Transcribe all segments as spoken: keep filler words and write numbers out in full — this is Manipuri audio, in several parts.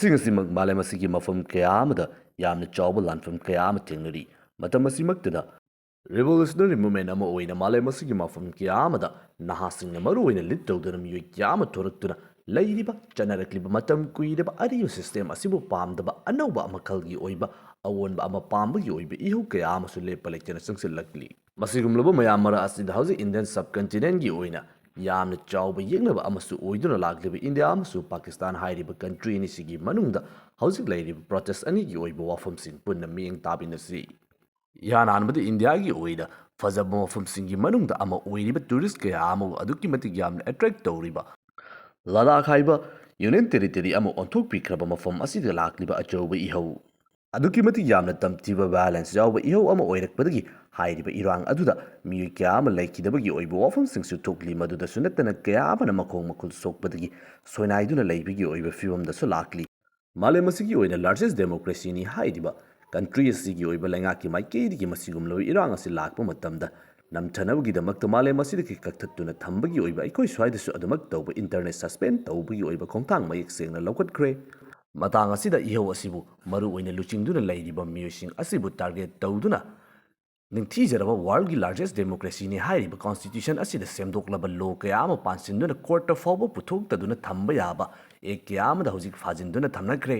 ꯁꯤꯡ ꯑꯁꯤꯃꯛ ꯃꯥꯂꯦꯝ ꯑꯁꯤꯒꯤ ꯃꯐꯝ ꯀꯌꯥ ꯑꯃꯗ ꯌꯥꯝꯅ ꯆꯥꯎꯕ ꯂꯥꯟꯐꯝ ꯀꯌꯥ ꯑꯃ ꯊꯦꯡꯅꯔꯤ꯫ ꯃꯇꯝ ꯑꯁꯤꯃꯛꯇꯗ revolutionary movement ꯑꯃ ꯑꯣꯏꯅ ꯃꯥꯂꯦꯝ ꯑꯁꯤꯒꯤ ꯃꯐꯝ ꯀꯌꯥ ꯑꯃꯗ ꯅꯍꯥꯁꯤꯡꯅ ꯃꯔꯨ ꯑꯣꯏꯅ lead ꯇꯧꯗꯨꯅ ꯃꯤꯑꯣꯏ ꯀꯌꯥ ꯑꯃ ꯊꯣꯔꯛꯇꯨꯅ ꯂꯩꯔꯤꯕ ꯆꯠꯅꯔꯛꯂꯤꯕ ꯃꯇꯝ ꯀꯨꯏꯔꯕ ꯑꯔꯤꯕ system ꯑꯁꯤꯕꯨ ꯄꯥꯝꯗꯕ ꯑꯅꯧꯕ ꯃꯈꯜꯒꯤ ꯑꯣꯏꯕ ꯑꯑꯣꯟꯕ ꯑꯃ ꯄꯥꯝꯕꯒꯤ ꯑꯣꯏꯕ ꯏꯍꯧ ꯀꯌꯥ ꯑꯃꯁꯨ ꯂꯦꯞꯄ ꯂꯩꯇꯅ ꯆꯪꯁꯤꯜꯂꯛꯂꯤ꯫ ꯃꯁꯤꯒꯨꯝꯂꯕ ꯃꯌꯥꯝ ꯃꯔꯛ ꯑꯁꯤꯗ ꯍꯧꯖꯤꯛ Indian subcontinentꯀꯤ ꯑꯣꯏꯅ ꯌꯥꯝꯅ ꯆꯥꯎꯕ ꯌꯦꯛꯅꯕ ꯑꯃꯁꯨ ꯑꯣꯏꯗꯨꯅ ꯂꯥꯛꯂꯤꯕ ꯏꯟꯗꯤꯌꯥ ꯑꯃꯁꯨꯡ ꯄꯥꯀꯤꯁꯇꯥꯟ ꯍꯥꯏꯔꯤꯕ country ꯑꯅꯤꯁꯤꯒꯤ ꯃꯅꯨꯡꯗ ꯍꯧꯖꯤꯛ ꯂꯩꯔꯤꯕ protest ꯑꯅꯤꯒꯤ ꯑꯣꯏꯕ ꯋꯥꯐꯝꯁꯤꯡ ꯄꯨꯟꯅ ꯃꯤꯠꯌꯦꯡ ꯇꯥꯃꯤꯟꯅꯁꯤ꯫ ꯏꯍꯥꯟ ꯍꯥꯟꯕꯗ ꯏꯟꯗꯤꯌꯥꯒꯤ ꯑꯣꯏꯅ ꯐꯖꯕ ꯃꯐꯝꯁꯤꯡꯒꯤ ꯃꯅꯨꯡꯗ ꯑꯃ ꯑꯣꯏꯔꯤꯕ tourist ꯀꯌꯥ ꯑꯃꯕꯨ ꯑꯗꯨꯛꯀꯤ ꯃꯇꯤꯛ ꯌꯥꯝꯅ attract ꯇꯧꯔꯤꯕ ꯂꯗꯥꯈ ꯍꯥꯏꯕ Union Territory ꯑꯃ ꯑꯣꯟꯊꯣꯛꯄꯤꯈ꯭ꯔꯕ ꯃꯐꯝ ꯑꯁꯤꯗ ꯂꯥꯛꯂꯤꯕ ꯑꯆꯧꯕ ꯏꯍꯧ, ꯑꯗꯨꯛꯀꯤ ꯃꯇꯤꯛ ꯌꯥꯝꯅ ꯇꯝꯊꯤꯕ violence ꯌꯥꯎꯕ ꯏꯍꯧ ꯑꯃ ꯑꯣꯏꯔꯛꯄꯗꯒꯤ ꯍꯥꯏꯔꯤꯕ ꯏꯔꯥꯡ ꯑꯗꯨꯗ ꯃꯤꯑꯣꯏ ꯀꯌꯥ ꯑꯃ ꯂꯩꯈꯤꯗꯕꯒꯤ ꯑꯣꯏꯕ ꯋꯥꯐꯝꯁꯤꯡꯁꯨ ꯊꯣꯛꯂꯤ꯫ ꯃꯗꯨꯗꯁꯨ ꯅꯠꯇꯅ ꯀꯌꯥ ꯑꯃꯅ ꯃꯈꯣꯡ ꯃꯈꯨꯠ ꯁꯣꯛꯄꯗꯒꯤ ꯁꯣꯏꯅꯥꯏꯗꯨꯅ ꯂꯩꯕꯒꯤ ꯑꯣꯏꯕ ꯐꯤꯕꯝꯗꯁꯨ ꯂꯥꯛꯂꯤ꯫ ꯃꯥꯂꯦꯝ ꯑꯁꯤꯒꯤ ꯑꯣꯏꯅ largest democracyꯅꯤ ꯍꯥꯏꯔꯤꯕ country ꯑꯁꯤꯒꯤ ꯑꯣꯏꯕ ꯂꯩꯉꯥꯛꯀꯤ ꯃꯥꯏꯀꯩꯗꯒꯤ ꯃꯁꯤꯒꯨꯝꯂꯕ ꯏꯔꯥꯡ ꯑꯁꯤ ꯂꯥꯛꯄ ꯃꯇꯝꯗ ꯅꯝꯊꯅꯕꯒꯤꯗꯃꯛꯇ ꯃꯥꯂꯦꯝ ꯑꯁꯤꯗꯒꯤ ꯀꯛꯊꯠꯇꯨꯅ ꯊꯝꯕꯒꯤ ꯑꯣꯏꯕ, ꯑꯩꯈꯣꯏ ꯁ꯭ꯋꯥꯏꯗꯁꯨ ꯑꯗꯨꯃꯛ ꯇꯧꯕ, internet suspend ꯇꯧꯕꯒꯤ ꯑꯣꯏꯕ ꯈꯣꯡꯊꯥꯡ ꯃꯌꯦꯛ ꯁꯦꯡꯅ ꯂꯧꯈꯠꯈ꯭ꯔꯦ꯫ ꯃꯇꯥꯡ ꯑꯁꯤꯗ ꯏꯍꯧ ꯑꯁꯤꯕꯨ ꯃꯔꯨ ꯑꯣꯏꯅ ꯂꯨꯆꯤꯡꯗꯨꯅ ꯂꯩꯔꯤꯕ ꯃꯤꯑꯣꯏꯁꯤꯡ ꯑꯁꯤꯕꯨ target ꯇꯧꯗꯨꯅ ꯅꯤꯡꯊꯤꯖꯔꯕ worldꯀꯤ largest democracyꯅꯤ ꯍꯥꯏꯔꯤꯕ constitution ꯑꯁꯤꯗ ꯁꯦꯝꯗꯣꯛꯂꯕ law ꯀꯌꯥ ꯑꯃ ꯄꯥꯟꯁꯤꯟꯗꯨꯅ courtꯇ ꯐꯥꯎꯕ ꯄꯨꯊꯣꯛꯇꯗꯨꯅ ꯊꯝꯕ ꯌꯥꯕ act ꯀꯌꯥ ꯑꯃꯗ ꯍꯧꯖꯤꯛ ꯐꯥꯖꯤꯟꯗꯨꯅ ꯊꯝꯅꯈ꯭ꯔꯦ꯫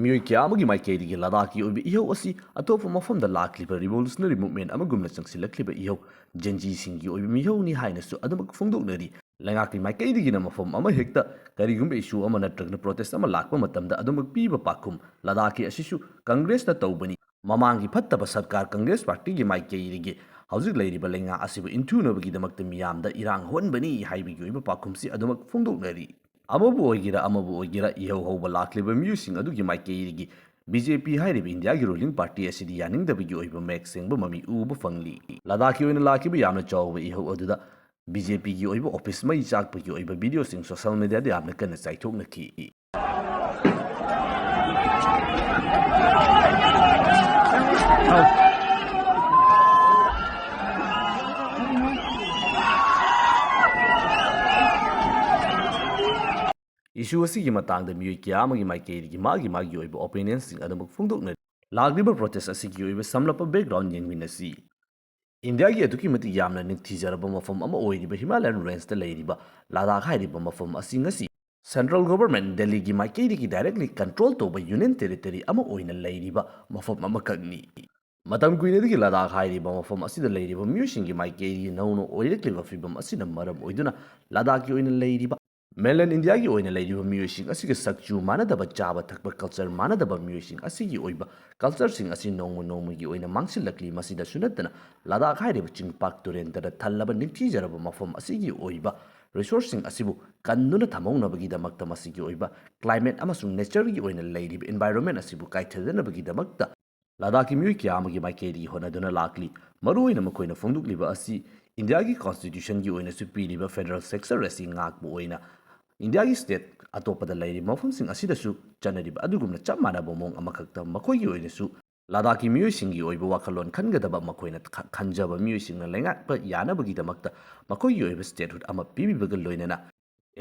ꯃꯤꯑꯣꯏ ꯀꯌꯥ ꯑꯃꯒꯤ ꯃꯥꯏꯀꯩꯗꯒꯤ ꯂꯗꯥꯈꯀꯤ ꯑꯣꯏꯕ ꯏꯍꯧ ꯑꯁꯤ ꯑꯇꯣꯞꯄ ꯃꯐꯝꯗ ꯂꯥꯛꯂꯤꯕ revolutionary movement ꯑꯃꯒꯨꯝꯅ ꯆꯪꯁꯤꯜꯂꯛꯂꯤꯕ ꯏꯍꯧ, Gen Zꯁꯤꯡꯒꯤ ꯑꯣꯏꯕ ꯃꯤꯍꯧꯅꯤ ꯍꯥꯏꯅꯁꯨ ꯑꯗꯨꯃꯛ ꯐꯣꯡꯗꯣꯛꯅꯔꯤ꯫ ꯂꯩꯉꯥꯛꯀꯤ ꯃꯥꯏꯀꯩꯗꯒꯤꯅ ꯃꯐꯝ ꯑꯃ ꯍꯦꯛꯇ ꯀꯔꯤꯒꯨꯝꯕ issue ꯑꯃ ꯅꯠꯇ꯭ꯔꯒꯅ protest ꯑꯃ ꯂꯥꯛꯄ ꯃꯇꯝꯗ ꯑꯗꯨꯃꯛ ꯄꯤꯕ ꯄꯥꯎꯈꯨꯝ ꯂꯗꯥꯈꯀꯤ ꯑꯁꯤꯁꯨ Congressꯅ ꯇꯧꯕꯅꯤ꯫ ꯃꯃꯥꯡꯒꯤ ꯐꯠꯇꯕ ꯁꯔꯀꯥꯔ Congress partyꯒꯤ ꯃꯥꯏꯀꯩꯗꯒꯤ ꯍꯧꯖꯤꯛ ꯂꯩꯔꯤꯕ ꯂꯩꯉꯥꯛ ꯑꯁꯤꯕꯨ ꯏꯟꯊꯨꯅꯕꯒꯤꯗꯃꯛꯇ ꯃꯤꯌꯥꯝꯗ ꯏꯔꯥꯡ ꯍꯧꯍꯟꯕꯅꯤ ꯍꯥꯏꯕꯒꯤ ꯑꯣꯏꯕ ꯄꯥꯎꯈꯨꯝꯁꯤ ꯑꯗꯨꯃꯛ ꯐꯣꯡꯗꯣꯛꯅꯔꯤ꯫ ꯑꯃꯕꯨ ꯑꯣꯏꯒꯦꯔꯥ ꯑꯃꯕꯨ ꯑꯣꯏꯒꯦꯔꯥ, ꯏꯍꯧ ꯍꯧꯕ ꯂꯥꯛꯂꯤꯕ ꯃꯤꯑꯣꯏꯁꯤꯡ ꯑꯗꯨꯒꯤ ꯃꯥꯏꯀꯩꯗꯒꯤ BJP ꯍꯥꯏꯔꯤꯕ ꯏꯟꯗꯤꯌꯥꯒꯤ ruling party ꯑꯁꯤꯗꯤ ꯌꯥꯅꯤꯡꯗꯕꯒꯤ ꯑꯣꯏꯕ ꯃꯌꯦꯛ ꯁꯦꯡꯕ ꯃꯃꯤ ꯎꯕ ꯐꯪꯂꯤ꯫ ꯂꯗꯥꯈꯀꯤ ꯑꯣꯏꯅ ꯂꯥꯛꯈꯤꯕ ꯌꯥꯝꯅ ꯆꯥꯎꯕ ꯏꯍꯧ ꯑꯗꯨꯗ BJPꯒꯤ ꯑꯣꯏꯕ office ꯃꯩ ꯆꯥꯛꯄꯒꯤ ꯑꯣꯏꯕ videoꯁꯤꯡ social mediaꯗ ꯌꯥꯝꯅ ꯀꯟꯅ ꯆꯥꯏꯊꯣꯛꯅꯈꯤ꯫ issue ꯑꯁꯤꯒꯤ ꯃꯇꯥꯡꯗ ꯃꯤꯑꯣꯏ ꯀꯌꯥ ꯑꯃꯒꯤ ꯃꯥꯏꯀꯩꯗꯒꯤ ꯃꯥꯒꯤ ꯃꯥꯒꯤ ꯑꯣꯏꯕ opinionsꯁꯤꯡ ꯑꯗꯨꯃꯛ ꯐꯣꯡꯗꯣꯛꯅꯔꯤ꯫ ꯂꯥꯛꯂꯤꯕ protest ꯑꯁꯤꯒꯤ ꯑꯣꯏꯕ ꯁꯝꯂꯞꯄ background ꯌꯦꯡꯃꯤꯟꯅꯁꯤ꯫ ꯏꯟꯗꯤꯌꯥꯒꯤ ꯑꯗꯨꯛꯀꯤ ꯃꯇꯤꯛ ꯌꯥꯝꯅ ꯅꯤꯡꯊꯤꯖꯔꯕ ꯃꯐꯝ ꯑꯃ ꯑꯣꯏꯔꯤꯕ Himalayan rangeꯇ ꯂꯩꯔꯤꯕ ꯂꯗꯥꯈ ꯍꯥꯏꯔꯤꯕ ꯃꯐꯝ ꯑꯁꯤ ꯉꯁꯤ central government ꯗꯦꯜꯂꯤꯒꯤ ꯃꯥꯏꯀꯩꯗꯒꯤ directly control ꯇꯧꯕ union territory ꯑꯃ ꯑꯣꯏꯅ ꯂꯩꯔꯤꯕ ꯃꯐꯝ ꯑꯃꯈꯛꯅꯤ꯫ ꯃꯇꯝ ꯀꯨꯏꯅꯗꯒꯤ ꯂꯗꯥꯈ ꯍꯥꯏꯔꯤꯕ ꯃꯐꯝ ꯑꯁꯤꯗ ꯂꯩꯔꯤꯕ ꯃꯤꯑꯣꯏꯁꯤꯡꯒꯤ ꯃꯥꯏꯀꯩꯗꯒꯤ ꯅꯧꯅ ꯑꯣꯏꯔꯛꯂꯤꯕ ꯐꯤꯕꯝ ꯑꯁꯤꯅ ꯃꯔꯝ ꯑꯣꯏꯗꯨꯅ ꯂꯗꯥꯈꯀꯤ ꯑꯣꯏꯅ ꯂꯩꯔꯤꯕ mainland ꯏꯟꯗꯤꯌꯥꯒꯤ ꯑꯣꯏꯅ ꯂꯩꯔꯤꯕ ꯃꯤꯑꯣꯏꯁꯤꯡ ꯑꯁꯤꯒ ꯁꯛꯆꯨ ꯃꯥꯟꯅꯗꯕ, ꯆꯥꯕ ꯊꯛꯄ culture ꯃꯥꯟꯅꯗꯕ ꯃꯤꯑꯣꯏꯁꯤꯡ ꯑꯁꯤꯒꯤ ꯑꯣꯏꯕ cultureꯁꯤꯡ ꯑꯁꯤ ꯅꯣꯡꯃ ꯅꯣꯡꯃꯒꯤ ꯑꯣꯏꯅ ꯃꯥꯡꯁꯤꯜꯂꯛꯂꯤ꯫ ꯃꯁꯤꯗꯁꯨ ꯅꯠꯇꯅ ꯂꯗꯥꯈ ꯍꯥꯏꯔꯤꯕ ꯆꯤꯡꯄꯥꯛ ꯇꯨꯔꯦꯜꯗ ꯊꯜꯂꯕ ꯅꯤꯡꯊꯤꯖꯔꯕ ꯃꯐꯝ ꯑꯁꯤꯒꯤ ꯑꯣꯏꯕ resourceꯁꯤꯡ ꯑꯁꯤꯕꯨ ꯀꯟꯗꯨꯅ ꯊꯝꯍꯧꯅꯕꯒꯤꯗꯃꯛꯇ ꯃꯁꯤꯒꯤ ꯑꯣꯏꯕ climateꯒꯤ ꯑꯃꯁꯨꯡ natureꯒꯤ ꯑꯣꯏꯅ ꯂꯩꯔꯤꯕ environment ꯑꯁꯤꯕꯨ ꯀꯥꯏꯊꯗꯅꯕꯒꯤꯗꯃꯛꯇ ꯂꯗꯥꯈꯀꯤ ꯃꯤꯑꯣꯏ ꯀꯌꯥ ꯑꯃꯒꯤ ꯃꯥꯏꯀꯩꯗꯒꯤ ꯍꯣꯠꯅꯗꯨꯅ ꯂꯥꯛꯂꯤ꯫ ꯃꯔꯨꯑꯣꯏꯅ ꯃꯈꯣꯏꯅ ꯐꯣꯡꯗꯣꯛꯂꯤꯕ ꯑꯁꯤ ꯏꯟꯗꯤꯌꯥꯒꯤ constitutionꯒꯤ ꯑꯣꯏꯅꯁꯨ ꯄꯤꯔꯤꯕ federal structure ꯑꯁꯤ ꯉꯥꯛꯄ ꯑꯣꯏꯅ ꯏꯟꯗꯤꯌꯥꯒꯤ state ꯑꯇꯣꯞꯄꯗ ꯂꯩꯔꯤꯕ ꯃꯐꯝꯁꯤꯡ ꯑꯁꯤꯗꯁꯨ ꯆꯠꯅꯔꯤꯕ ꯑꯗꯨꯒꯨꯝꯅ ꯆꯞ ꯃꯥꯟꯅꯕ ꯃꯑꯣꯡ ꯑꯃꯈꯛꯇ ꯃꯈꯣꯏꯒꯤ ꯑꯣꯏꯅꯁꯨ ꯂꯗꯥꯈꯀꯤ ꯃꯤꯑꯣꯏꯁꯤꯡꯒꯤ ꯑꯣꯏꯕ ꯋꯥꯈꯜꯂꯣꯟ ꯈꯟꯒꯗꯕ, ꯃꯈꯣꯏꯅ ꯈ-, ꯈꯟꯖꯕ ꯃꯤꯑꯣꯏꯁꯤꯡꯅ ꯂꯩꯉꯥꯛꯄ ꯌꯥꯅꯕꯒꯤꯗꯃꯛꯇ ꯃꯈꯣꯏꯒꯤ ꯑꯣꯏꯕ statehood ꯑꯃ ꯄꯤꯕꯤꯕꯒ ꯂꯣꯏꯅꯅ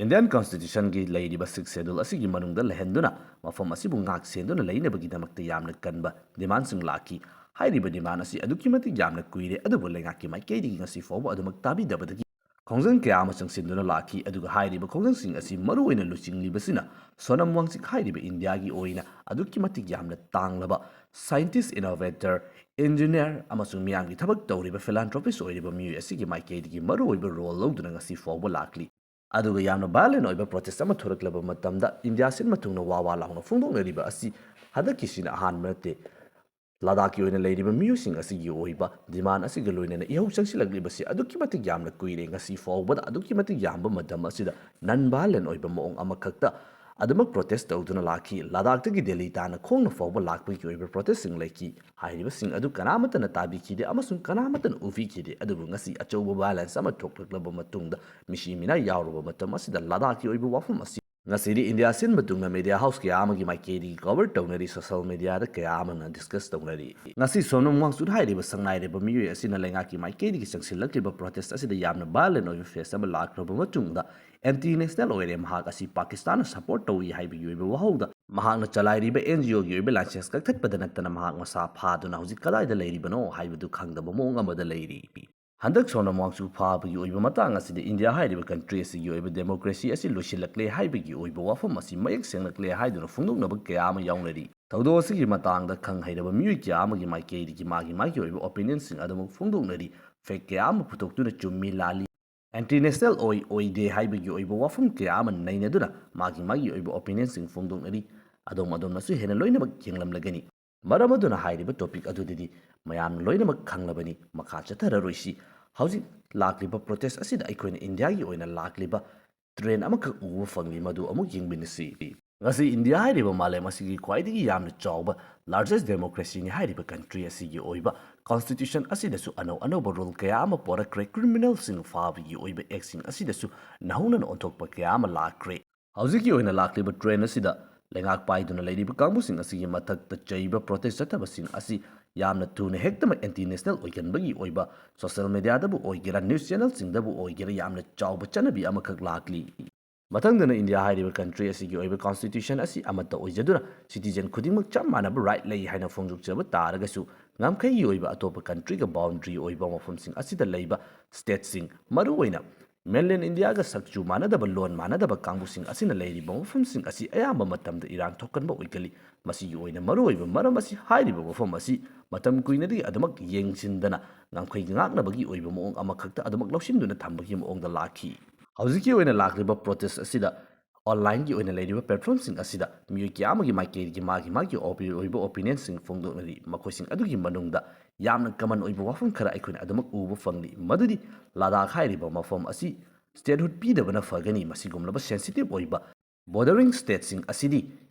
Indian constitutionꯒꯤ ꯂꯩꯔꯤꯕ sixth schedule ꯑꯁꯤꯒꯤ ꯃꯅꯨꯡꯗ ꯂꯩꯍꯟꯗꯨꯅ ꯃꯐꯝ ꯑꯁꯤꯕꯨ ꯉꯥꯛ ꯁꯦꯟꯗꯨꯅ ꯂꯩꯅꯕꯒꯤꯗꯃꯛꯇ ꯌꯥꯝꯅ ꯀꯟꯕ demandꯁꯤꯡ ꯂꯥꯛꯈꯤ꯫ ꯍꯥꯏꯔꯤꯕ demand ꯑꯁꯤ ꯑꯗꯨꯛꯀꯤ ꯃꯇꯤꯛ ꯌꯥꯝꯅ ꯀꯨꯏꯔꯦ, ꯑꯗꯨꯕꯨ ꯂꯩꯉꯥꯛꯀꯤ ꯃꯥꯏꯀꯩꯗꯒꯤ ꯉꯁꯤ ꯐꯥꯎꯕ ꯑꯗꯨꯃꯛ ꯇꯥꯕꯤꯗꯕꯗꯒꯤ ꯈꯣꯡꯖꯪ ꯀꯌꯥ ꯑꯃ ꯆꯪꯁꯤꯟꯗꯨꯅ ꯂꯥꯛꯈꯤ꯫ ꯑꯗꯨꯒ ꯍꯥꯏꯔꯤꯕ ꯈꯣꯡꯖꯪꯁꯤꯡ ꯑꯁꯤ ꯃꯔꯨꯑꯣꯏꯅ ꯂꯨꯆꯤꯡꯂꯤꯕꯁꯤꯅ ꯁꯣꯅꯝ ꯋꯥꯡꯆꯨꯛ ꯍꯥꯏꯔꯤꯕ ꯏꯟꯗꯤꯌꯥꯒꯤ ꯑꯣꯏꯅ ꯑꯗꯨꯛꯀꯤ ꯃꯇꯤꯛ ꯌꯥꯝꯅ ꯇꯥꯡꯂꯕ scientist, innovator, engineer ꯑꯃꯁꯨꯡ ꯃꯤꯌꯥꯝꯒꯤ ꯊꯕꯛ ꯇꯧꯔꯤꯕ philanthropist ꯑꯣꯏꯔꯤꯕ ꯃꯤꯑꯣꯏ ꯑꯁꯤꯒꯤ ꯃꯥꯏꯀꯩꯗꯒꯤ ꯃꯔꯨꯑꯣꯏꯕ role ꯂꯧꯗꯨꯅ ꯉꯁꯤ ꯐꯥꯎꯕ ꯂꯥꯛꯂꯤ꯫ ꯑꯗꯨꯒ ꯌꯥꯝꯅ violent ꯑꯣꯏꯕ protest ꯑꯃ ꯊꯣꯔꯛꯂꯕ ꯃꯇꯝꯗ ꯏꯟꯗꯤꯌꯥ ꯁꯤꯟꯕ ꯊꯨꯡꯅ ꯋꯥ ꯋꯥ ꯂꯥꯎꯅ ꯐꯣꯡꯗꯣꯛꯅꯔꯤꯕ ꯑꯁꯤ ꯍꯟꯗꯛꯀꯤꯁꯤꯅ ꯑꯍꯥꯟꯕ ꯅꯠꯇꯦ꯫ ꯂꯗꯥꯈꯀꯤ ꯑꯣꯏꯅ ꯂꯩꯔꯤꯕ ꯃꯤꯑꯣꯏꯁꯤꯡ ꯑꯁꯤꯒꯤ ꯑꯣꯏꯕ demand ꯑꯁꯤꯒ ꯂꯣꯏꯅꯅ ꯏꯍꯧ ꯆꯪꯁꯤꯜꯂꯛꯂꯤꯕꯁꯤ ꯑꯗꯨꯛꯀꯤ ꯃꯇꯤꯛ ꯌꯥꯝꯅ ꯀꯨꯏꯔꯦ꯫ ꯉꯁꯤ ꯐꯥꯎꯕꯗ ꯑꯗꯨꯛꯀꯤ ꯃꯇꯤꯛ ꯌꯥꯝꯕ ꯃꯇꯝ ꯑꯁꯤꯗ non violent ꯑꯣꯏꯕ ꯃꯑꯣꯡ ꯑꯃꯈꯛꯇ ꯑꯗꯨꯃꯛ protest ꯇꯧꯗꯨꯅ ꯂꯥꯛꯈꯤ꯫ ꯂꯗꯥꯈꯇꯒꯤ ꯗꯦꯜꯂꯤ ꯇꯥꯟꯅ ꯈꯣꯡꯅ ꯐꯥꯎꯕ ꯂꯥꯛꯄꯒꯤ ꯑꯣꯏꯕ protestꯁꯤꯡ ꯂꯩꯈꯤ꯫ ꯍꯥꯏꯔꯤꯕꯁꯤꯡ ꯑꯗꯨ ꯀꯅꯥꯃꯠꯇꯅ ꯇꯥꯕꯤꯈꯤꯗꯦ ꯑꯃꯁꯨꯡ ꯀꯅꯥꯃꯠꯇꯅ ꯎꯕꯤꯈꯤꯗꯦ꯫ ꯑꯗꯨꯕꯨ ꯉꯁꯤ ꯑꯆꯧꯕ violence ꯑꯃ ꯊꯣꯛꯂꯛꯂꯕ ꯃꯇꯨꯡꯗ, ꯃꯤꯁꯤ ꯃꯤꯅꯥ ꯌꯥꯎꯔꯕ ꯃꯇꯝ ꯑꯁꯤꯗ ꯂꯗꯥꯈꯀꯤ ꯑꯣꯏꯕ ꯋꯥꯐꯝ ꯑꯁꯤ ꯉꯁꯤꯗꯤ ꯏꯟꯗꯤꯌꯥ ꯁꯤꯟꯕ ꯊꯨꯡꯅ ꯃꯦꯗꯤꯌꯥ ꯍꯥꯎꯁ ꯀꯌꯥ ꯑꯃꯒꯤ ꯃꯥꯏꯀꯩꯗꯒꯤ ꯀꯣꯚꯔ ꯇꯧꯅꯔꯤ, ꯁꯣꯁꯤꯌꯦꯜ ꯃꯦꯗꯤꯌꯥꯗ ꯀꯌꯥ ꯑꯃꯅ ꯗꯤꯁꯀꯁ ꯇꯧꯅꯔꯤ꯫ ꯉꯁꯤ ꯁꯣꯅꯝ ꯋꯥꯡꯆꯨꯛ ꯍꯥꯏꯔꯤꯕ ꯁꯛꯅꯥꯏꯔꯕ ꯃꯤꯑꯣꯏ ꯑꯁꯤꯅ ꯂꯩꯉꯥꯛꯀꯤ ꯃꯥꯏꯀꯩꯗꯒꯤ ꯆꯪꯁꯤꯜꯂꯛꯂꯤꯕ ꯄ꯭ꯔꯣꯇꯦꯁ ꯑꯁꯤꯗ ꯌꯥꯝꯅ ꯚꯥꯏꯂꯦꯟ ꯑꯣꯏꯕ ꯐꯦꯁ ꯑꯃ ꯂꯥꯛꯈ꯭ꯔꯕ ꯃꯇꯨꯡꯗ ꯑꯦꯟꯇꯤ ꯅꯦꯁꯅꯦꯜ ꯑꯣꯏꯔꯦ, ꯃꯍꯥꯛ ꯑꯁꯤ ꯄꯥꯀꯤꯁꯇꯥꯟꯅ ꯁꯄꯣꯔꯠ ꯇꯧꯏ ꯍꯥꯏꯕꯒꯤ ꯑꯣꯏꯕ ꯋꯥꯍꯧꯗ ꯃꯍꯥꯛꯅ ꯆꯂꯥꯏꯔꯤꯕ ꯑꯦꯟ ꯖꯤ ꯑꯣꯒꯤ ꯑꯣꯏꯕ ꯂꯥꯏꯁꯦꯟꯁ ꯀꯛꯊꯠꯄꯗ ꯅꯠꯇꯅ ꯃꯍꯥꯛ ꯃꯁꯥ ꯐꯥꯗꯨꯅ ꯍꯧꯖꯤꯛ ꯀꯗꯥꯏꯗ ꯂꯩꯔꯤꯕꯅꯣ ꯍꯥꯏꯕꯗꯨ ꯈꯪꯗꯕ ꯃꯑꯣꯡ ꯑꯃꯗ ꯂꯩꯔꯤ꯫ ꯍꯟꯗꯛ ꯁꯣꯅꯝ ꯋꯥꯡꯆꯨꯛ ꯐꯥꯕꯒꯤ ꯑꯣꯏꯕ ꯃꯇꯥꯡ ꯑꯁꯤꯗ ꯏꯟꯗꯤꯌꯥ ꯍꯥꯏꯔꯤꯕ ꯀꯟꯇ꯭ꯔꯤ ꯑꯁꯤꯒꯤ ꯑꯣꯏꯕ ꯗꯦꯃꯣꯀ꯭ꯔꯦꯁꯤ ꯑꯁꯤ ꯂꯣꯏꯁꯤꯜꯂꯛꯂꯦ ꯍꯥꯏꯕꯒꯤ ꯑꯣꯏꯕ ꯋꯥꯐꯝ ꯑꯁꯤ ꯃꯌꯦꯛ ꯁꯦꯡꯂꯛꯂꯦ ꯍꯥꯏꯗꯨꯅ ꯐꯣꯡꯗꯣꯛꯅꯕ ꯀꯌꯥ ꯑꯃ ꯌꯥꯎꯅꯔꯤ꯫ ꯊꯧꯗꯣꯛ ꯑꯁꯤꯒꯤ ꯃꯇꯥꯡꯗ ꯈꯪ ꯍꯩꯔꯕ ꯃꯤꯑꯣꯏ ꯀꯌꯥ ꯑꯃꯒꯤ ꯃꯥꯏꯀꯩꯗꯒꯤ ꯃꯥꯒꯤ ꯃꯥꯒꯤ ꯑꯣꯏꯕ ꯑꯣꯄꯤꯅꯤꯌꯟꯁꯤꯡ ꯑꯗꯨꯃꯛ ꯐꯣꯡꯗꯣꯛꯅꯔꯤ꯫ ꯐꯦꯛ ꯀꯌꯥ ꯑꯃ ꯄꯨꯊꯣꯛꯇꯨꯅ ꯆꯨꯝꯃꯤ ꯂꯥꯜꯂꯤ, ꯑꯦꯟꯇꯤ ꯅꯦꯁꯅꯦꯜ ꯑꯣꯏ ꯑꯣꯏꯗꯦ ꯍꯥꯏꯕꯒꯤ ꯑꯣꯏꯕ ꯋꯥꯐꯝ ꯀꯌꯥ ꯑꯃ ꯅꯩꯅꯗꯨꯅ ꯃꯥꯒꯤ ꯃꯥꯒꯤ ꯑꯣꯏꯕ ꯑꯣꯄꯤꯅꯤꯌꯟꯁꯤꯡ ꯐꯣꯡꯗꯣꯛꯅꯔꯤ꯫ ꯑꯗꯣꯝ ꯑꯗꯣꯝꯅꯁꯨ ꯍꯦꯟꯅ ꯂꯣꯏꯅꯃꯛ ꯌꯦꯡꯂꯝꯂꯒꯅꯤ꯫ ꯃꯔꯝ ꯑꯗꯨꯅ ꯍꯥꯏꯔꯤꯕ ꯇꯣꯄꯤꯛ ꯑꯗꯨꯗꯗꯤ ꯃꯌꯥꯝꯅ ꯂꯣꯏꯅꯃꯛ ꯈꯪꯂꯕꯅꯤ, ꯃꯈꯥ ꯆꯠꯊꯔꯔꯣꯏꯁꯤ꯫ ꯍꯧꯖꯤꯛ ꯂꯥꯛꯂꯤꯕ ꯄ꯭ꯔꯣꯇꯦꯁ ꯑꯁꯤꯗ ꯑꯩꯈꯣꯏꯅ ꯏꯟꯗꯤꯌꯥꯒꯤ ꯑꯣꯏꯅ ꯂꯥꯛꯂꯤꯕ ꯇ꯭ꯔꯦꯟ ꯑꯃꯈꯛ ꯎꯕ ꯐꯪꯂꯤ, ꯃꯗꯨ ꯑꯃꯨꯛ ꯌꯦꯡꯃꯤꯟꯅꯁꯤ꯫ ꯉꯁꯤ ꯏꯟꯗꯤꯌꯥ ꯍꯥꯏꯔꯤꯕ ꯃꯥꯂꯦꯝ ꯑꯁꯤꯒꯤ ꯈ꯭ꯋꯥꯏꯗꯒꯤ ꯌꯥꯝꯅ ꯆꯥꯎꯕ ꯂꯥꯔꯖꯦꯁ ꯗꯦꯃꯣꯀ꯭ꯔꯦꯁꯤꯅꯤ ꯍꯥꯏꯔꯤꯕ ꯀꯟꯇ꯭ꯔꯤ ꯑꯁꯤꯒꯤ ꯑꯣꯏꯕ ꯀꯣꯟꯁꯇꯤꯇ꯭ꯌꯨꯁꯟ ꯑꯁꯤꯗꯁꯨ ꯑꯅꯧ ꯑꯅꯧꯕ ꯔꯨꯜ ꯀꯌꯥ ꯑꯃ ꯄꯣꯔꯛꯈ꯭ꯔꯦ꯫ ꯀ꯭ꯔꯤꯃꯤꯅꯦꯜꯁꯤꯡ ꯐꯥꯕꯒꯤ ꯑꯣꯏꯕ ꯑꯦꯛꯁꯤꯡ ꯑꯁꯤꯗꯁꯨ ꯅꯧꯍꯧꯅꯅ ꯑꯣꯟꯊꯣꯛꯄ ꯀꯌꯥ ꯑꯃ ꯂꯥꯛꯈ꯭ꯔꯦ꯫ ꯍꯧꯖꯤꯛꯀꯤ ꯑꯣꯏꯅ ꯂꯥꯛꯂꯤꯕ ꯇ꯭ꯔꯦꯟ ꯑꯁꯤꯗ ꯂꯩꯉꯥꯛ ꯄꯥꯏꯗꯨꯅ ꯂꯩꯔꯤꯕ ꯀꯥꯡꯕꯨꯁꯤꯡ ꯑꯁꯤꯒꯤ ꯃꯊꯛꯇ ꯆꯩꯕ ꯄ꯭ꯔꯣꯇꯦꯁ ꯆꯠꯊꯕꯁꯤꯡ ꯑꯁꯤ ꯌꯥꯝꯅ ꯊꯨꯅ ꯍꯦꯛꯇꯃꯛ ꯑꯦꯟꯇꯤ ꯅꯦꯁꯅꯦꯜ ꯑꯣꯏꯒꯟꯕꯒꯤ ꯑꯣꯏꯕ ꯁꯣꯁꯤꯌꯦꯜ ꯃꯦꯗꯤꯌꯥꯗꯕꯨ ꯑꯣꯏꯒꯦꯔꯥ, ꯅ꯭ꯌꯨꯁ ꯆꯦꯅꯦꯜꯁꯤꯡꯗꯕꯨ ꯑꯣꯏꯒꯦꯔꯥ, ꯌꯥꯝꯅ ꯆꯥꯎꯕ ꯆꯠꯅꯕꯤ ꯑꯃꯈꯛ ꯂꯥꯛꯂꯤ꯫ ꯃꯊꯪꯗꯅ ꯏꯟꯗꯤꯌꯥ ꯍꯥꯏꯔꯤꯕ ꯀꯟꯇ꯭ꯔꯤ ꯑꯁꯤꯒꯤ ꯑꯣꯏꯕ ꯀꯣꯟꯁꯇꯤꯇ꯭ꯌꯨꯁꯟ ꯑꯁꯤ ꯑꯃꯠꯇ ꯑꯣꯏꯖꯗꯨꯅ ꯁꯤꯇꯤꯖꯦꯟ ꯈꯨꯗꯤꯡꯃꯛ ꯆꯞ ꯃꯥꯟꯅꯕ ꯔꯥꯏꯠ ꯂꯩ ꯍꯥꯏꯅ ꯐꯣꯡꯗꯣꯛꯆꯕ ꯇꯥꯔꯒꯁꯨ, ꯉꯝꯈꯩꯒꯤ ꯑꯣꯏꯕ ꯑꯇꯣꯞꯄ ꯀꯟꯇ꯭ꯔꯤꯒ ꯕꯥꯎꯟꯗ꯭ꯔꯤ ꯑꯣꯏꯕ ꯃꯐꯝꯁꯤꯡ ꯑꯁꯤꯗ ꯂꯩꯕ ꯁ꯭ꯇꯦꯠꯁꯤꯡ, ꯃꯔꯨꯑꯣꯏꯅ ꯃꯦꯟꯂꯦꯟ ꯏꯟꯗꯤꯌꯥꯒ ꯁꯛꯆꯨ ꯃꯥꯟꯅꯗꯕ, ꯂꯣꯟ ꯃꯥꯟꯅꯗꯕ ꯀꯥꯡꯕꯨꯁꯤꯡ ꯑꯁꯤꯅ ꯂꯩꯔꯤꯕ ꯃꯐꯝꯁꯤꯡ ꯑꯁꯤ ꯑꯌꯥꯝꯕ ꯃꯇꯝꯗ ꯏꯔꯥꯡ ꯊꯣꯛꯀꯟꯕ ꯑꯣꯏꯒꯜꯂꯤ꯫ ꯃꯁꯤꯒꯤ ꯑꯣꯏꯅ ꯃꯔꯨꯑꯣꯏꯕ ꯃꯔꯝ ꯑꯁꯤ ꯍꯥꯏꯔꯤꯕ ꯋꯥꯐꯝ ꯑꯁꯤ ꯃꯇꯝ ꯀꯨꯏꯅꯗꯒꯤ ꯑꯗꯨꯃꯛ ꯌꯦꯡꯁꯤꯟꯗꯅ ꯉꯝꯈꯩ ꯉꯥꯛꯅꯕꯒꯤ ꯑꯣꯏꯕ ꯃꯑꯣꯡ ꯑꯃꯈꯛꯇ ꯑꯗꯨꯃꯛ ꯂꯧꯁꯤꯟꯗꯨꯅ ꯊꯝꯕꯒꯤ ꯃꯑꯣꯡꯗ ꯂꯥꯛꯈꯤ꯫ ꯍꯧꯖꯤꯛꯀꯤ ꯑꯣꯏꯅ ꯂꯥꯛꯂꯤꯕ ꯄ꯭ꯔꯣꯇꯦꯁ ꯑꯁꯤꯗ ꯑꯣꯟꯂꯥꯏꯟꯒꯤ ꯑꯣꯏꯅ ꯂꯩꯔꯤꯕ ꯄ꯭ꯂꯦꯠꯐꯣꯝꯁꯤꯡ ꯑꯁꯤꯗ ꯃꯤꯑꯣꯏ ꯀꯌꯥ ꯑꯃꯒꯤ ꯃꯥꯏꯀꯩꯗꯒꯤ ꯃꯥꯒꯤ ꯃꯥꯒꯤ ꯑꯣꯄꯤ-, ꯑꯣꯏꯕ ꯑꯣꯄꯤꯅꯤꯌꯟꯁꯤꯡ ꯐꯣꯡꯗꯣꯛꯅꯔꯤ꯫ ꯃꯈꯣꯏꯁꯤꯡ ꯑꯗꯨꯒꯤ ꯃꯅꯨꯡꯗ ꯌꯥꯝꯅ ꯀꯃꯟ ꯑꯣꯏꯕ ꯋꯥꯐꯝ ꯈꯔ ꯑꯩꯈꯣꯏꯅ ꯑꯗꯨꯃꯛ ꯎꯕ ꯐꯪꯂꯤ, ꯃꯗꯨꯗꯤ ꯂꯗꯥꯈ ꯍꯥꯏꯔꯤꯕ ꯃꯐꯝ ꯑꯁꯤ ꯁ꯭ꯇꯦꯠꯍꯨꯗ ꯄꯤꯗꯕꯅ ꯐꯒꯅꯤ꯫ ꯃꯁꯤꯒꯨꯝꯂꯕ ꯁꯦꯟꯁꯤꯇꯤꯚ ꯑꯣꯏꯕ ꯕꯣꯔꯗꯔꯤꯡ ꯁ꯭ꯇꯦꯠꯁꯤꯡ ꯑꯁꯤꯗꯤ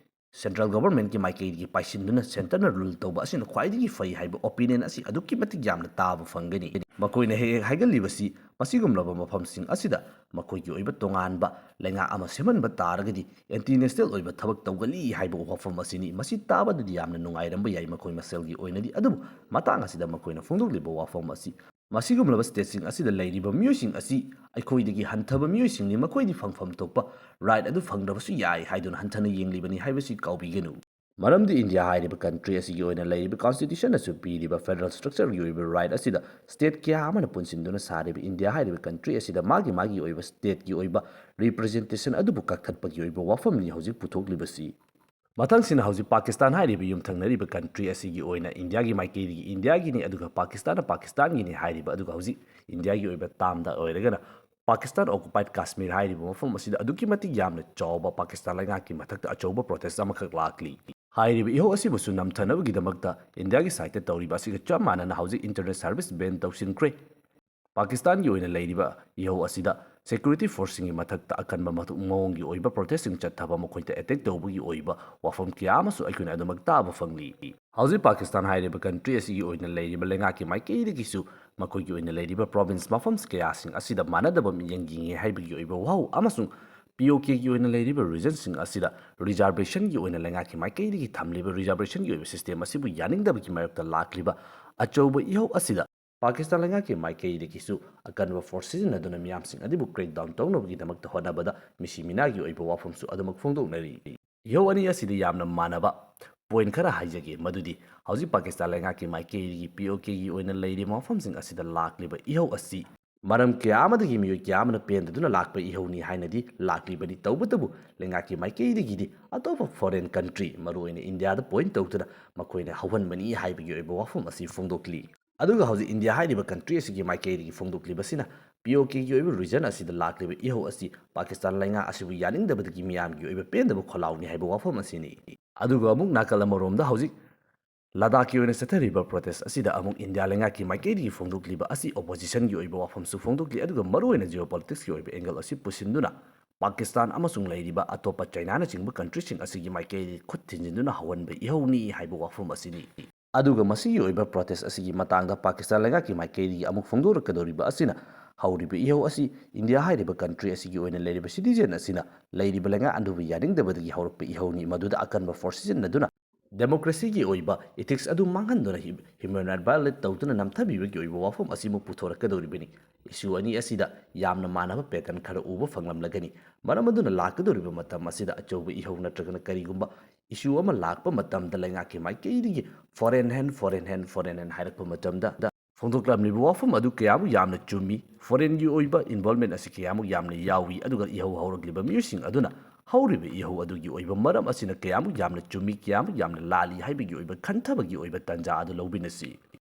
ꯁꯦꯟꯇ꯭ꯔꯦꯜ ꯒꯣꯚꯔꯟꯃꯦꯟꯠꯀꯤ ꯃꯥꯏꯀꯩꯗꯒꯤ ꯄꯥꯏꯁꯤꯟꯗꯨꯅ ꯁꯦꯟꯇꯔꯅ ꯔꯨꯜ ꯇꯧꯕ ꯑꯁꯤꯅ ꯈ꯭ꯋꯥꯏꯗꯒꯤ ꯐꯩ ꯍꯥꯏꯕ ꯑꯣꯄꯤꯅꯤꯌꯟ ꯑꯁꯤ ꯑꯗꯨꯛꯀꯤ ꯃꯇꯤꯛ ꯌꯥꯝꯅ ꯇꯥꯕ ꯐꯪꯒꯅꯤ꯫ ꯃꯈꯣꯏꯅ ꯍꯦꯛ ꯍꯦꯛ ꯍꯥꯏꯒꯜꯂꯤꯕꯁꯤ ꯃꯁꯤꯒꯨꯝꯂꯕ ꯃꯐꯝꯁꯤꯡ ꯑꯁꯤꯗ ꯃꯈꯣꯏꯒꯤ ꯑꯣꯏꯕ ꯇꯣꯉꯥꯟꯕ ꯂꯩꯉꯥꯛ ꯑꯃ ꯁꯦꯝꯍꯟꯕ ꯇꯥꯔꯒꯗꯤ ꯑꯦꯟꯇꯤ ꯅꯦꯁꯅꯦꯜ ꯑꯣꯏꯕ ꯊꯕꯛ ꯇꯧꯒꯜꯂꯤ ꯍꯥꯏꯕ ꯋꯥꯐꯝ ꯑꯁꯤꯅꯤ꯫ ꯃꯁꯤ ꯇꯥꯕꯗꯗꯤ ꯌꯥꯝꯅ ꯅꯨꯡꯉꯥꯏꯔꯝꯕ ꯌꯥꯏ ꯃꯈꯣꯏ ꯃꯁꯦꯜꯒꯤ ꯑꯣꯏꯅꯗꯤ, ꯑꯗꯨꯕꯨ ꯃꯇꯥꯡ ꯑꯁꯤꯗ ꯃꯈꯣꯏꯅ ꯐꯣꯡꯗꯣꯛꯂꯤꯕ ꯋꯥꯐꯝ ꯑꯁꯤ ꯃꯁꯤꯒꯨꯝꯂꯕ ꯁ꯭ꯇꯦꯠꯁꯤꯡ ꯑꯁꯤꯗ ꯂꯩꯔꯤꯕ ꯃꯤꯑꯣꯏꯁꯤꯡ ꯑꯁꯤ ꯑꯩꯈꯣꯏꯗꯒꯤ ꯍꯟꯊꯕ ꯃꯤꯑꯣꯏꯁꯤꯡꯅꯤ, ꯃꯈꯣꯏꯗꯤ ꯐꯪꯐꯝ ꯊꯣꯛꯄ ꯔꯥꯏꯠ ꯑꯗꯨ ꯐꯪꯗ꯭ꯔꯕꯁꯨ ꯌꯥꯏ ꯍꯥꯏꯗꯨꯅ ꯍꯟꯊꯅ ꯌꯦꯡꯂꯤꯕꯅꯤ ꯍꯥꯏꯕꯁꯤ ꯀꯥꯎꯕꯤꯒꯅꯨ꯫ ꯃꯔꯝꯗꯤ ꯏꯟꯗꯤꯌꯥ ꯍꯥꯏꯔꯤꯕ ꯀꯟꯇ꯭ꯔꯤ ꯑꯁꯤꯒꯤ ꯑꯣꯏꯅ ꯂꯩꯔꯤꯕ ꯀꯟꯁꯇꯤꯇ꯭ꯌꯨꯁꯟꯅꯁꯨ ꯄꯤꯔꯤꯕ ꯐꯦꯗꯔꯦꯜ ꯁ꯭ꯇ꯭ꯔꯛꯆꯔꯒꯤ ꯑꯣꯏꯕ ꯔꯥꯏꯠ ꯑꯁꯤꯗ ꯁ꯭ꯇꯦꯠ ꯀꯌꯥ ꯑꯃꯅ ꯄꯨꯟꯁꯤꯟꯗꯨꯅ ꯁꯥꯔꯤꯕ ꯏꯟꯗꯤꯌꯥ ꯍꯥꯏꯔꯤꯕ ꯀꯟꯇ꯭ꯔꯤ ꯑꯁꯤꯗ ꯃꯥꯒꯤ ꯃꯥꯒꯤ ꯑꯣꯏꯕ ꯁ꯭ꯇꯦꯠꯀꯤ ꯑꯣꯏꯕ ꯔꯤꯄ꯭ꯔꯖꯦꯟꯇꯦꯁꯟ ꯑꯗꯨꯕꯨ ꯀꯛꯊꯠꯄꯒꯤ ꯑꯣꯏꯕ ꯋꯥꯐꯝꯅꯤ ꯍꯧꯖꯤꯛ ꯄꯨꯊꯣꯛꯂꯤꯕꯁꯤ꯫ ꯃꯊꯪꯁꯤꯅ ꯍꯧꯖꯤꯛ ꯄꯥꯀꯤꯁꯇꯥꯟ ꯍꯥꯏꯔꯤꯕ ꯌꯨꯝꯊꯪꯅꯔꯤꯕ ꯀꯟꯇ꯭ꯔꯤ ꯑꯁꯤꯒꯤ ꯑꯣꯏꯅ ꯏꯟꯗꯤꯌꯥꯒꯤ ꯃꯥꯏꯀꯩꯗꯒꯤ ꯏꯟꯗꯤꯌꯥꯒꯤꯅꯤ, ꯑꯗꯨꯒ ꯄꯥꯀꯤꯁꯇꯥꯟꯅ ꯄꯥꯀꯤꯁꯇꯥꯟꯒꯤꯅꯤ ꯍꯥꯏꯔꯤꯕ, ꯑꯗꯨꯒ ꯍꯧꯖꯤꯛ ꯏꯟꯗꯤꯌꯥꯒꯤ ꯑꯣꯏꯕ ꯇꯥꯝꯗ ꯑꯣꯏꯔꯒꯅ ꯄꯥꯀꯤꯁꯇꯥꯟ ꯑꯣꯀꯨꯄꯥꯏꯗ ꯀꯥꯁꯃꯤꯔ ꯍꯥꯏꯔꯤꯕ ꯃꯐꯝ ꯑꯁꯤꯗ ꯑꯗꯨꯛꯀꯤ ꯃꯇꯤꯛ ꯌꯥꯝꯅ ꯆꯥꯎꯕ ꯄꯥꯀꯤꯁꯇꯥꯟ ꯂꯩꯉꯥꯛꯀꯤ ꯃꯊꯛꯇ ꯑꯆꯧꯕ ꯄ꯭ꯔꯣꯇꯦꯁ ꯑꯃꯈꯛ ꯂꯥꯛꯂꯤ꯫ ꯍꯥꯏꯔꯤꯕ ꯏꯍꯧ ꯑꯁꯤꯕꯨꯁꯨ ꯅꯝꯊꯅꯕꯒꯤꯗꯃꯛꯇ ꯏꯟꯗꯤꯌꯥꯒꯤ ꯁꯥꯏꯠꯇ ꯇꯧꯔꯤꯕ ꯑꯁꯤꯒ ꯆꯞ ꯃꯥꯟꯅꯅ ꯍꯧꯖꯤꯛ ꯏꯟꯇꯔꯅꯦꯠ ꯁꯥꯔꯚꯤꯁ ꯕꯦꯟ ꯇꯧꯁꯤꯟꯈ꯭ꯔꯦ꯫ ꯄꯥꯀꯤꯁꯇꯥꯟꯒꯤ ꯑꯣꯏꯅ ꯂꯩꯔꯤꯕ ꯏꯍꯧ ꯑꯁꯤꯗ ꯁꯦꯀ꯭ꯌꯨꯔꯤꯇꯤ ꯐꯣꯔꯁꯁꯤꯡꯒꯤ ꯃꯊꯛꯇ ꯑꯀꯟꯕ ꯃꯊꯧ-, ꯃꯑꯣꯡꯒꯤ ꯑꯣꯏꯕ ꯄ꯭ꯔꯣꯇꯦꯁꯁꯤꯡ ꯆꯠꯊꯕ, ꯃꯈꯣꯏꯗ ꯑꯦꯇꯦꯛ ꯇꯧꯕꯒꯤ ꯑꯣꯏꯕ ꯋꯥꯐꯝ ꯀꯌꯥ ꯑꯃꯁꯨ ꯑꯩꯈꯣꯏꯅ ꯑꯗꯨꯃꯛ ꯇꯥꯕ ꯐꯪꯂꯤ꯫ ꯍꯧꯖꯤꯛ ꯄꯥꯀꯤꯁꯇꯥꯟ ꯍꯥꯏꯔꯤꯕ ꯀꯟꯇ꯭ꯔꯤ ꯑꯁꯤꯒꯤ ꯑꯣꯏꯅ ꯂꯩꯔꯤꯕ ꯂꯩꯉꯥꯛꯀꯤ ꯃꯥꯏꯀꯩꯗꯒꯤꯁꯨ ꯃꯈꯣꯏꯒꯤ ꯑꯣꯏꯅ ꯂꯩꯔꯤꯕ ꯄ꯭ꯔꯣꯚꯤꯟꯁ ꯃꯐꯝ ꯀꯌꯥꯁꯤꯡ ꯑꯁꯤꯗ ꯃꯥꯟꯅꯗꯕ ꯃꯤꯠꯌꯦꯡ ꯌꯦꯡꯉꯤ ꯍꯥꯏꯕꯒꯤ ꯑꯣꯏꯕ ꯋꯥꯍꯧ ꯑꯃꯁꯨꯡ ꯄꯤ ꯑꯣ ꯀꯦꯒꯤ ꯑꯣꯏꯅ ꯂꯩꯔꯤꯕ ꯔꯤꯖꯟꯁꯤꯡ ꯑꯁꯤꯗ ꯔꯤꯖꯥꯔꯕꯦꯁꯟꯒꯤ ꯑꯣꯏꯅ ꯂꯩꯉꯥꯛꯀꯤ ꯃꯥꯏꯀꯩꯗꯒꯤ ꯊꯝꯂꯤꯕ ꯔꯤꯖꯥꯔꯕꯦꯁꯟꯒꯤ ꯑꯣꯏꯕ ꯁꯤꯁꯇꯦꯝ ꯑꯁꯤꯕꯨ ꯌꯥꯅꯤꯡꯗꯕꯒꯤ ꯃꯥꯌꯣꯛꯇ ꯂꯥꯛꯂꯤꯕ ꯑꯆꯧꯕ ꯏꯍꯧ ꯑꯁꯤꯗ ꯄꯥꯀꯤꯁꯇꯥꯟ ꯂꯩꯉꯥꯛꯀꯤ ꯃꯥꯏꯀꯩꯗꯒꯤꯁꯨ ꯑꯀꯟꯕ ꯐꯣꯔꯁ ꯁꯤꯖꯤꯟꯅꯗꯨꯅ ꯃꯤꯌꯥꯝꯁꯤꯡ ꯑꯗꯨꯕꯨ ꯀ꯭ꯔꯦꯛ ꯗꯥꯎꯟ ꯇꯧꯅꯕꯒꯤꯗꯃꯛꯇ ꯍꯣꯠꯅꯕꯗ ꯃꯤꯁꯤ ꯃꯤꯅꯥꯒꯤ ꯑꯣꯏꯕ ꯋꯥꯐꯝꯁꯨ ꯑꯗꯨꯃꯛ ꯐꯣꯡꯗꯣꯛꯅꯔꯤ꯫ ꯏꯍꯧ ꯑꯅꯤ ꯑꯁꯤꯗ ꯌꯥꯝꯅ ꯃꯥꯟꯅꯕ ꯄꯣꯏꯟ ꯈꯔ ꯍꯥꯏꯖꯒꯦ, ꯃꯗꯨꯗꯤ ꯍꯧꯖꯤꯛ ꯄꯥꯀꯤꯁꯇꯥꯟ ꯂꯩꯉꯥꯛꯀꯤ ꯃꯥꯏꯀꯩꯗꯒꯤ ꯄꯤ ꯑꯣ ꯀꯦꯒꯤ ꯑꯣꯏꯅ ꯂꯩꯔꯤꯕ ꯃꯐꯝꯁꯤꯡ ꯑꯁꯤꯗ ꯂꯥꯛꯂꯤꯕ ꯏꯍꯧ ꯑꯁꯤ ꯃꯔꯝ ꯀꯌꯥ ꯑꯃꯗꯒꯤ ꯃꯤꯑꯣꯏ ꯀꯌꯥ ꯑꯃꯅ ꯄꯦꯟꯗꯗꯨꯅ ꯂꯥꯛꯄ ꯏꯍꯧꯅꯤ ꯍꯥꯏꯅꯗꯤ ꯂꯥꯛꯂꯤꯕꯅꯤ꯫ ꯇꯧꯕꯇꯕꯨ ꯂꯩꯉꯥꯛꯀꯤ ꯃꯥꯏꯀꯩꯗꯒꯤꯗꯤ ꯑꯇꯣꯞꯄ ꯐꯣꯔꯦꯟ ꯀꯟꯇ꯭ꯔꯤ, ꯃꯔꯨꯑꯣꯏꯅ ꯏꯟꯗꯤꯌꯥꯗ ꯄꯣꯏꯟ ꯇꯧꯗꯨꯅ ꯃꯈꯣꯏꯅ ꯍꯧꯍꯟꯕꯅꯤ ꯍꯥꯏꯕꯒꯤ ꯑꯣꯏꯕ ꯋꯥꯐꯝ ꯑꯁꯤ ꯐꯣꯡꯗꯣꯛꯂꯤ꯫ ꯑꯗꯨꯒ ꯍꯧꯖꯤꯛ ꯏꯟꯗꯤꯌꯥ ꯍꯥꯏꯔꯤꯕ ꯀꯟꯇ꯭ꯔꯤ ꯑꯁꯤꯒꯤ ꯃꯥꯏꯀꯩꯗꯒꯤ ꯐꯣꯡꯗꯣꯛꯂꯤꯕꯁꯤꯅ ꯄꯤ ꯑꯣ ꯀꯦꯒꯤ ꯑꯣꯏꯕ ꯔꯤꯖꯟ ꯑꯁꯤꯗ ꯂꯥꯛꯂꯤꯕ ꯏꯍꯧ ꯑꯁꯤ ꯄꯥꯀꯤꯁꯇꯥꯟ ꯂꯩꯉꯥꯛ ꯑꯁꯤꯕꯨ ꯌꯥꯅꯤꯡꯗꯕꯗꯒꯤ ꯃꯤꯌꯥꯝꯒꯤ ꯑꯣꯏꯕ ꯄꯦꯟꯗꯕ ꯈꯣꯜꯂꯥꯎꯅꯤ ꯍꯥꯏꯕ ꯋꯥꯐꯝ ꯑꯁꯤꯅꯤ꯫ ꯑꯗꯨꯒ ꯑꯃꯨꯛ ꯅꯥꯀꯜ ꯑꯃꯔꯣꯝꯗ ꯍꯧꯖꯤꯛ ꯂꯗꯥꯈꯀꯤ ꯑꯣꯏꯅ ꯆꯠꯊꯔꯤꯕ ꯄ꯭ꯔꯣꯇꯦꯁ ꯑꯁꯤꯗ ꯑꯃꯨꯛ ꯏꯟꯗꯤꯌꯥ ꯂꯩꯉꯥꯛꯀꯤ ꯃꯥꯏꯀꯩꯗꯒꯤ ꯐꯣꯡꯗꯣꯛꯂꯤꯕ ꯑꯁꯤ ꯑꯣꯄꯣꯖꯤꯁꯟꯒꯤ ꯑꯣꯏꯕ ꯋꯥꯐꯝꯁꯨ ꯐꯣꯡꯗꯣꯛꯂꯤ, ꯑꯗꯨꯒ ꯃꯔꯨꯑꯣꯏꯅ ꯖꯤꯑꯣ ꯄꯣꯂꯤꯇꯤꯛꯁꯀꯤ ꯑꯣꯏꯕ ꯑꯦꯡꯒꯜ ꯑꯁꯤ ꯄꯨꯁꯤꯟꯗꯨꯅ ꯄꯥꯀꯤꯁꯇꯥꯟ ꯑꯃꯁꯨꯡ ꯂꯩꯔꯤꯕ ꯑꯇꯣꯞꯄ ꯆꯥꯏꯅꯥꯅꯆꯤꯡꯕ ꯀꯟꯇ꯭ꯔꯤꯁꯤꯡ ꯑꯁꯤꯒꯤ ꯃꯥꯏꯀꯩꯗꯒꯤ ꯈꯨꯠ ꯊꯤꯟꯖꯤꯟꯗꯨꯅ ꯍꯧꯍꯟꯕ ꯏꯍꯧꯅꯤ ꯍꯥꯏꯕ ꯋꯥꯐꯝ ꯑꯁꯤꯅꯤ꯫ ꯑꯗꯨꯒ ꯃꯁꯤꯒꯤ ꯑꯣꯏꯕ protest ꯑꯁꯤꯒꯤ ꯃꯇꯥꯡꯗ ꯄꯥꯀꯤꯁꯇꯥꯟ ꯂꯩꯉꯥꯛꯀꯤ ꯃꯥꯏꯀꯩꯗꯒꯤ ꯑꯃꯨꯛ ꯐꯣꯡꯗꯣꯔꯛꯀꯗꯧꯔꯤꯕ ꯑꯁꯤꯅ ꯍꯧꯔꯤꯕ ꯏꯍꯧ ꯑꯁꯤ ꯏꯟꯗꯤꯌꯥ ꯍꯥꯏꯔꯤꯕ country ꯑꯁꯤꯒꯤ ꯑꯣꯏꯅ ꯂꯩꯔꯤꯕ citizen ꯑꯁꯤꯅ ꯂꯩꯔꯤꯕ ꯂꯩꯉꯥꯛ ꯑꯗꯨꯕꯨ ꯌꯥꯅꯤꯡꯗꯕꯗꯒꯤ ꯍꯧꯔꯛꯄ ꯏꯍꯧꯅꯤ, ꯃꯗꯨꯗ ꯑꯀꯟꯕ force ꯁꯤꯖꯤꯟꯅꯗꯨꯅ democracy ꯒꯤ ꯑꯣꯏꯕ ethics ꯑꯗꯨ ꯃꯥꯡꯍꯟꯗꯨꯅ hu-, human right violate ꯇꯧꯗꯨꯅ ꯅꯝꯊꯕꯤꯕꯒꯤ ꯑꯣꯏꯕ ꯋꯥꯐꯝ ꯑꯁꯤꯃꯨꯛ ꯄꯨꯊꯣꯔꯛꯀꯗꯧꯔꯤꯕꯅꯤ꯫ Issue ꯑꯅꯤ ꯑꯁꯤꯗ ꯌꯥꯝꯅ ꯃꯥꯟꯅꯕ pattern ꯈꯔ ꯎꯕ ꯐꯪꯂꯝꯂꯒꯅꯤ꯫ ꯃꯔꯝ ꯑꯗꯨꯅ ꯂꯥꯛꯀꯗꯧꯔꯤꯕ ꯃꯇꯝ ꯑꯁꯤꯗ ꯑꯆꯧꯕ ꯏꯍꯧ ꯅꯠꯇ꯭ꯔꯒꯅ ꯀꯔꯤꯒꯨꯝꯕ issue ꯑꯃ ꯂꯥꯛꯄ ꯃꯇꯝꯗ ꯂꯩꯉꯥꯛꯀꯤ ꯃꯥꯏꯀꯩꯗꯒꯤ foreign hand, foreign hand, foreign hand ꯍꯥꯏꯔꯛꯄ ꯃꯇꯝꯗ ꯐꯣꯡꯗꯣꯛꯂꯝꯂꯤꯕ ꯋꯥꯐꯝ ꯑꯗꯨ ꯀꯌꯥꯃꯨꯛ ꯌꯥꯝꯅ ꯆꯨꯝꯃꯤ, foreign ꯒꯤ ꯑꯣꯏꯕ involvement ꯑꯁꯤ ꯀꯌꯥꯃꯨꯛ ꯌꯥꯝꯅ ꯌꯥꯎꯏ, ꯑꯗꯨꯒ ꯏꯍꯧ ꯍꯧꯔꯛꯂꯤꯕ ꯃꯤꯑꯣꯏꯁꯤꯡ ꯑꯗꯨꯅ ꯍꯧꯔꯤꯕ ꯏꯍꯧ ꯑꯗꯨꯒꯤ ꯑꯣꯏꯕ ꯃꯔꯝ ꯑꯁꯤꯅ ꯀꯌꯥꯃꯨꯛ ꯌꯥꯝꯅ ꯆꯨꯝꯃꯤ, ꯀꯌꯥꯃꯨꯛ ꯌꯥꯝꯅ ꯂꯥꯜꯂꯤ ꯍꯥꯏꯕꯒꯤ ꯑꯣꯏꯕ ꯈꯟꯊꯕꯒꯤ ꯑꯣꯏꯕ ꯇꯥꯟꯖꯥ ꯑꯗꯨ ꯂꯧꯃꯤꯟꯅꯁꯤ꯫